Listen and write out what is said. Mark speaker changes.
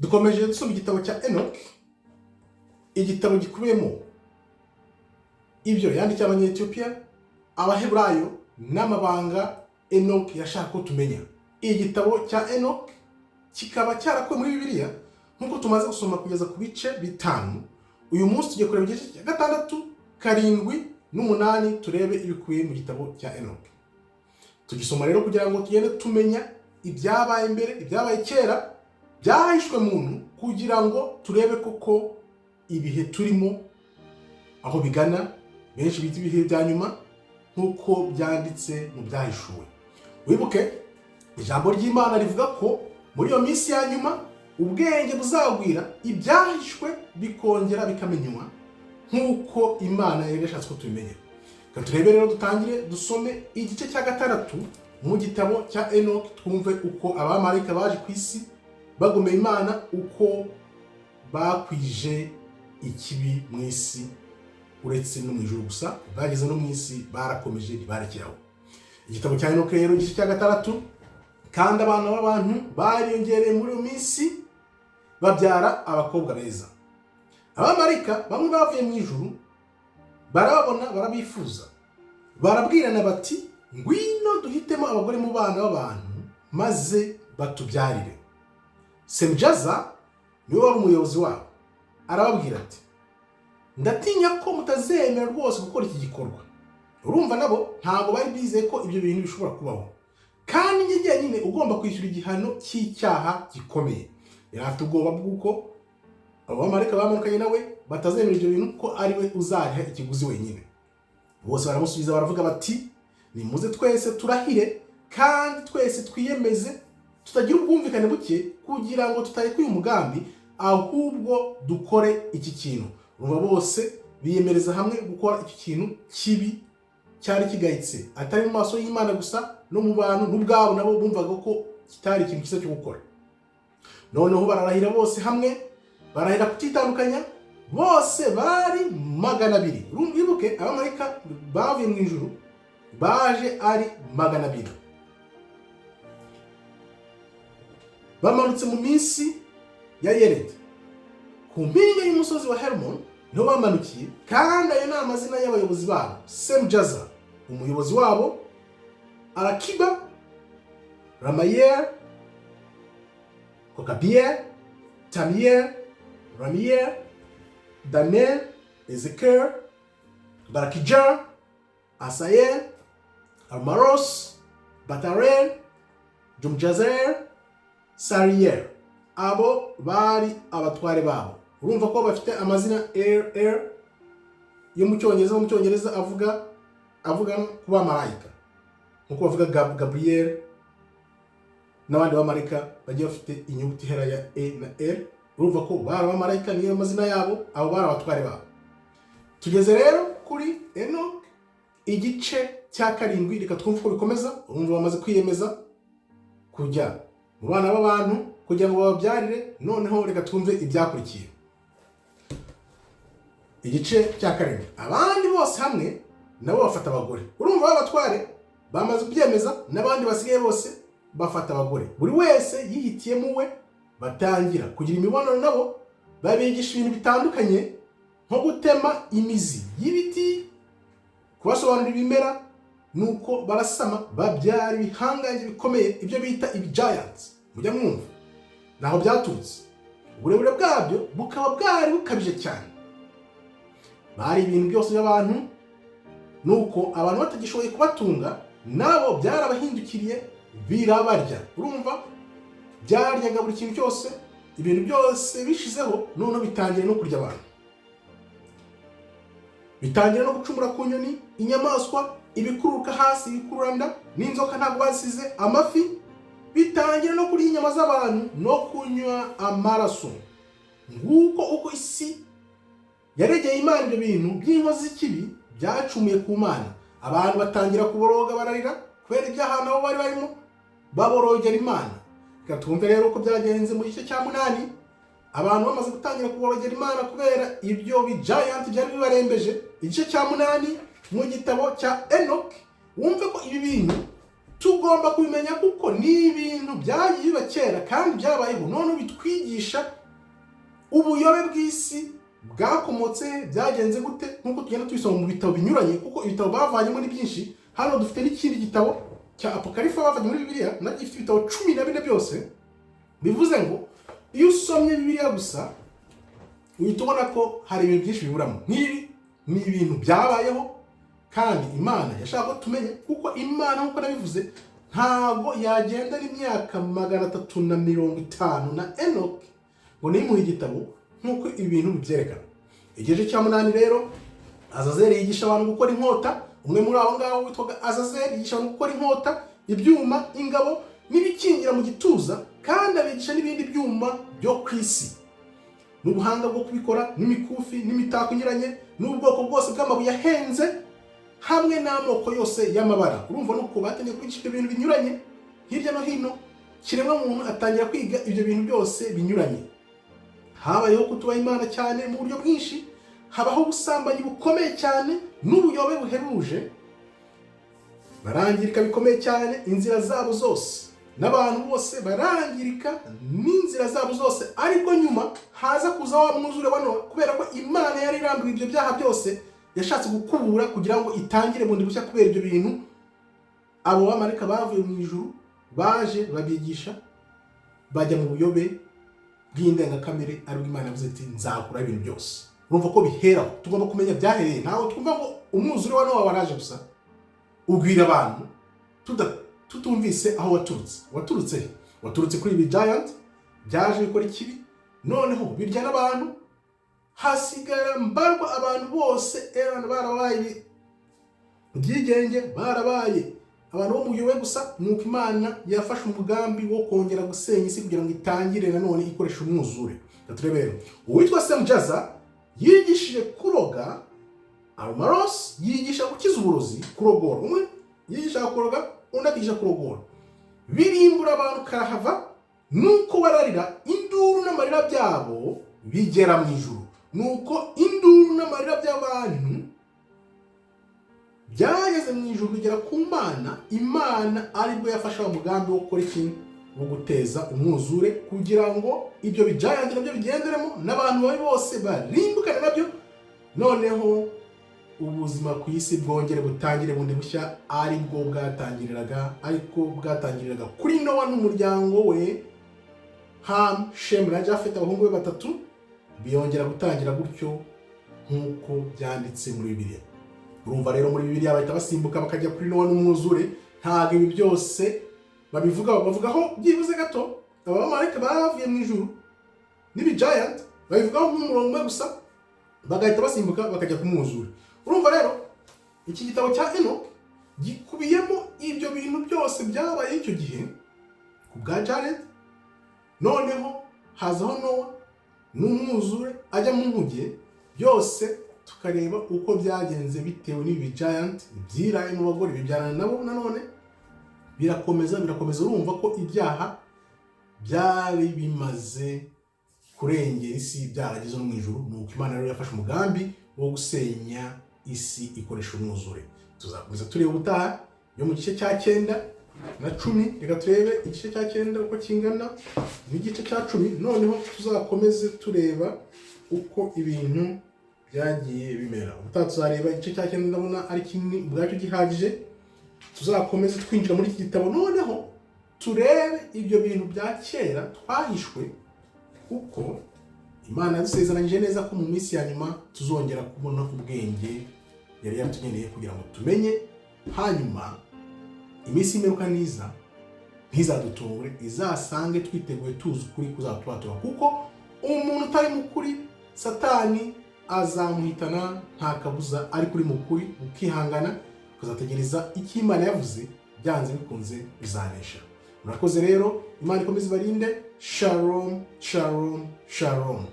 Speaker 1: Dukomeje dusoma igitabo cya Enoch, igitabo gikubiyemo ibyo yandikiye Abanyetiyopiya, Abaheburayo n'amabanga Enoch yashaka ko tumenya. Igitabo cya Enoch kikaba cyarakuwe muri Bibiliya, nk'uko tumaze gusoma kugeza ku bice bitanu. Uyu munsi tugiye kureba igice cya gatandatu, karindwi n'umunani, turebe ibikubiye mu gitabo cya Enoch. Tugisoma rero kugira ngo tugende tumenya ibyabaye mbere, ibyabaye kera, byahishwe muntu, kugira ngo turebe koko ibihe turimo aho bigana, benshi bita ibihe bya nyuma, nk'uko byanditse mu Byahishuwe. Wibuke ijambo ry'Imana rivuga ko muri iyo minsi ya nyuma ubwenge buzagwira, ibyahishwe bikongera bikamenywa, nk'uko Imana yari yashatse ko tubimenya. Reka turebe rero, dutangire dusome igice cya gatandatu mu gitabo cya Enoch, twumve uko abamarayika baje ku isi bagomeye Imana, uko bakwije ikibi mu isi. Uretse no mu ijuru gusa, bageze no mu isi, barakomeje, ntibarekeraho. Igitabo cya Enoch rero, igice cya gatandatu. Kandi abana b'abantu bariyongereye muri iyo minsi, babyara abakobwa beza. Abamarayika bamwe bavuye mu ijuru barababona, barabifuza. Barabwirana bati: "Ngwino duhitemo abagore mu bana b'abantu, maze batubyarire." Semujaza niwe wari umuyobozi wabo, arababwira ati: "Ndatinya ko mutazemera rwose gukora iki gikorwa." Urumva nabo ntabwo bari bizeye ko ibyo bintu bishobora kubaho. "Kandi njye jyenyine ugomba kwishyura igihano cy'icyaha gikomeye." Yari afite ubwoba bw'uko abo bamarayika bamanukanye nawe batazemera ibyo bintu, ko ari we uzariha ikiguzi wenyine. Bose baramusubiza, baravuga bati: "Nimuze twese turahire kandi twese twiyemeze, tutagira ubwumvikane buke, kugira ngo tutareka uyu mugambi, ahubwo dukore iki kintu." Urumva bose biyemereza hamwe gukora iki kintu kibi cyari kigayitse, atari mu maso y'Imana gusa, no mu bantu n'ubwabo nabo bumvaga ko kitari ikintu cyiza cyo gukora. Noneho bararahira bose hamwe, barahira kutitandukanya. Bose bari 200. Wibuke abamarayika bavuye mu ijuru baje ari 200, bamanutse mu minsi ya Yeredi ku mpinga y'umusozi wa Hermon niho bamanukiye. Kandi ayo ni amazina y'abayobozi babo: Semujaza umuyobozi wabo, Arakiba, Ramayel, Kokabiel, Tamiel, Ramiel, Daniel, Ezekiel, Barakijar, Asayel, Almaros, Batarel, Jumjazer, Sariel. Abo bari abatware babo. Urumva ko bafite amazina R R yo mu Cyongereza, mu Cyongereza avuga ku bamarayika, nkuko bavuga Gabriel n'abandi bamarayika bagiye bafite inyuguti ihera ya E na R. Urumva ko bari abamarayika, niyo mazina yabo. Abo bari abatware babo. Tugeze rero kuri Enoch, igice cya karindwi. Reka twumve uko bikomeza. Urumva bamaze kwiyemeza kujya mu bana b'abantu kugira ngo bababyarire. Noneho reka twumve ibyakurikiye. Igice cya karindwi. Abandi bose hamwe nabo bafata abagore. Urumva b'abatware bamaze kubyemeza, n'abandi basigaye bose bafata abagore, buri wese yihitiyemo uwe. Batangira kugira imibonano nabo, babigisha ibintu bitandukanye, nko gutema imizi y'ibiti, kubasobanurira ibimera. Nuko barasama, babyara ibihangange bikomeye, ibyo bita ibi giants mujya mwumva. Naho byaturutse, uburebure bwabyo bukaba bwari bukabije cyane. Bari ibintu byose by'abantu. Nuko abantu batagishoboye kubatunga, nabo byarabahindukiriye birabarya. Urumva byaryaga buri kintu cyose, ibintu byose bishizeho, noneho bitangira no kurya abantu, bitangira no gucumura ku nyoni, inyamaswa, ibikururuka hasi, ibikururanda n'inzoka ntabwo basize, amafi. Bitangira no kurya inyama z'abantu no kunywa amaraso. Nguko uko isi yaregeye Imana ibyo bintu by'inkozi z'ikibi byacumuye ku Mana. Abantu batangira kuboroga, bararira kubera ibyaha nabo bari barimo, baborogera Imana. Reka twumve rero uko byagenze mu gice cya munani, abantu bamaze gutangira kuborogera Imana kubera ibyo bi giant byari bibarembeje. Igice cya munani mu gitabo cya Enoch, wumve ko ibi bintu Tugomba kubimenya kuko ni ibintu byagiye biba kera kandi byabayeho. None bitwigisha ubuyobe bw'isi bwakomotse he, byagenze gute, nk'uko tugenda tubisoma mu bitabo binyuranye, kuko ibitabo bavanyemo ni byinshi. Hano dufite n'ikindi gitabo cya Apokarifa bavanye muri Bibiliya, nacyo gifite ibitabo 14 byose. Bivuze ngo iyo usomye Bibiliya gusa uhita ubona ko hari ibintu byinshi biburamo. Nk'ibi ni ibintu byabayeho kandi Imana yashaka ko tumenya, kuko Imana, nk'uko nabivuze, ntabwo yagenda n'imyaka 350 na Enoki ngo nimuhe igitabo nk'uko ibi bintu bibyerekana. Igice cya 8 rero, Azazeli yigisha abantu gukora inkota. Umwe muri abo ngabo witwaga Azazeli yigisha abantu gukora inkota, ibyuma, ingabo n'ibikingira mu gituza, kandi abigisha n'ibindi byuma byo ku isi n'ubuhanga bwo kubikora, n'imikufi n'imitako inyuranye, n'ubwoko bwose bw'amabuye ahenze, hamwe n'amoko yose y'amabara. Urumva nuko batangiye kwigisha ibyo bintu binyuranye hirya no hino. Kiremwa muntu atangira kwiga ibyo bintu byose binyuranye. Habayeho kutubaha Imana cyane mu buryo bwinshi, habaho ubusambanyi bukomeye cyane n'ubuyobe buhebuje. Barangirika bikomeye cyane inzira zabo zose, n'abantu bose barangirika n'inzira zabo zose. Ariko nyuma haza kuza wa mwuzure wa Nowa, kubera ko Imana yari irambiwe ibyo byaha byose, yashatse gukubura kugira ngo itangire bundi bushya. Kubera ibyo bintu, abo bamarayika bavuye mu ijuru baje babigisha, bajya mu buyobe bw'indengakamere, aribwo Imana yavuze iti: "Nzakura ibintu byose." Urumva ko biheraho tugomba kumenya byahereye. Ntabwo twumva ngo umwuzure wa Nowa waraje gusa ugwira abantu tutumvise aho waturutse. Waturutse he? Waturutse kuri ibi giant byaje bikora ikibi, noneho birya n'abantu, hasigara mbarwa. Abantu bose abantu barabaye ibyigenge, barabaye abantu bo mu buyobe gusa. Nuko Imana yafashe umugambi wo kongera gusenya isi kugira ngo itangire nanone ikoresha umwuzure. Reka turebe rero. Uwitwa Semujaza yigishije kuroga, Arumaros yigisha gukiza uburozi, kurogora. Umwe yigisha kuroga, undi akigisha kurogora, birimbura abantu karahava. Nuko bararira, induru n'amarira byabo bigera mu ijuru. Nuko induru n'amarira by'abantu byageze mu ijuru, bigera ku Mana. Imana aribwo yafashe uwo mugambi wo gukora ikintu, wo guteza umwuzure, kugira ngo ibyo bigiant nabyo bigenderemo n'abantu babi bose barimbukane nabyo, noneho ubuzima ku isi bwongere butangire bundi bushya, aribwo bwatangiriraga, ariko bwatangiriraga kuri Nowa n'umuryango we, Ham, Shemu na Jafeti, abahungu be batatu. Biyongera gutangira gutyo nk'uko byanditse muri Bibiliya. Urumva rero, muri Bibiliya bahita basimbuka bakajya kuri Nowa n'umwuzure. Ntabwo ibi byose babivugaho, bavugaho byibuze gato. Aba bamarayika bavuye mu ijuru n'ibigiant babivugaho nk'umurongo umwe gusa, bagahita basimbuka bakajya ku mwuzure. Urumva rero, iki gitabo cya Enoch gikubiyemo ibyo bintu byose byabaye icyo gihe ku bwa Jared. Noneho hazaho Nowa n'umwuzure ajya mu nkuge, byose tukareba uko byagenze bitewe n'ibi giant byiraye mu bagore, bibyarana nabo, nanone birakomeza, birakomeza. Urumva ko ibyaha byari bimaze kurengera isi, byarageze no mu ijuru. Nuko Imana rero yafashe umugambi wo gusenya isi ikoresha umwuzure. Tuzakomeza tureba ubutaha yo mu gice cya 9 na 10. Reka turebe igice cya 9 uko kingana n'igice cya 10, noneho tuzakomeze tureba uko ibintu byagiye bimera. Ubutaha tuzareba igice cya 9, ndabona ari kinini ubwacyo gihagije. Tuzakomeze twinjira muri iki gitabo, noneho turebe ibyo bintu bya kera twahishwe, kuko Imana yadusezeranyije neza ko mu minsi ya nyuma tuzongera kubona ubwenge yari yatugeneye kugira ngo tumenye. Hanyuma iminsi y'imperuka niza ntizadutungure, izasange twiteguye, tuzi ukuri kuzatubatura, kuko umuntu utari mu kuri Satani azamuhitana nta kabuza, ariko uri mu kuri ukihangana ukazategereza icyo Imana yavuze, byanze bikunze bizanesha. Murakoze rero, Imana ikomeze ibarinde. Shalom, shalom, shalom.